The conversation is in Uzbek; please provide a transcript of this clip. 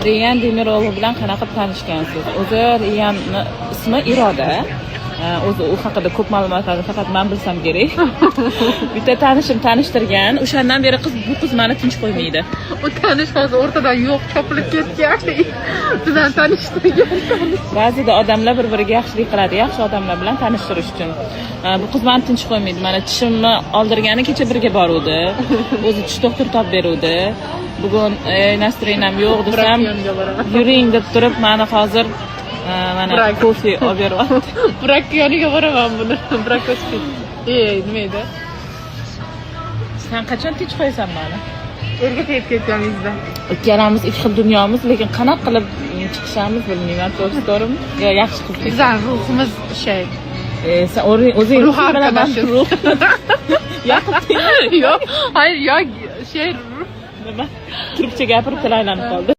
Riyan Demiroğlu bilan qanaqa qilib tanishgansiz? O'zi Riyanni ismi Iroda. O'zi u haqida ko'p ma'lumotlarni faqat man bilsam kerak. Bitta tanishim tanishtirgan. O'shandan beri bu qiz mani tinch qo'ymaydi. U tanish hozir o'rtadan yo'q, chopilib ketgan. Bizani tanishtirgan tanish. Ba'zida odamlar bir biriga yaxshilik qiladi, yaxshi odamlar bilan tanishtirish uchun. Bu qiz mani tinch qo'ymaydi. Mana tishimni oldirgani kecha birga boruvdi. O'zi tish doktor topib beruvdi. Bugun настроение m yo'q desam, Burak yoniga boraman. Yuring deb turib, mani hozir mana Burak. Kofe olib beryapti. Burak yoniga boraman buni. Burak O'zbek. Ey, nima edi? Sen qachon tinch qo'yasan mani? Erga tegib ketganingizda. Ikkalamiz ikki xil dunyomiz, lekin qanaqa qilib chiqishamiz, bilmayman, to'g'risi, to'g'rimi? Yo, yaxshi qiz. Bizani ruhimiz shay. Sen o'zing Ruh ruhing bilan man arkadaşız. Ruh. Yaqin. Yo'q, hayır, yo, shay ruh. Nima? Turkcha gapirib, til aylanib qoldi.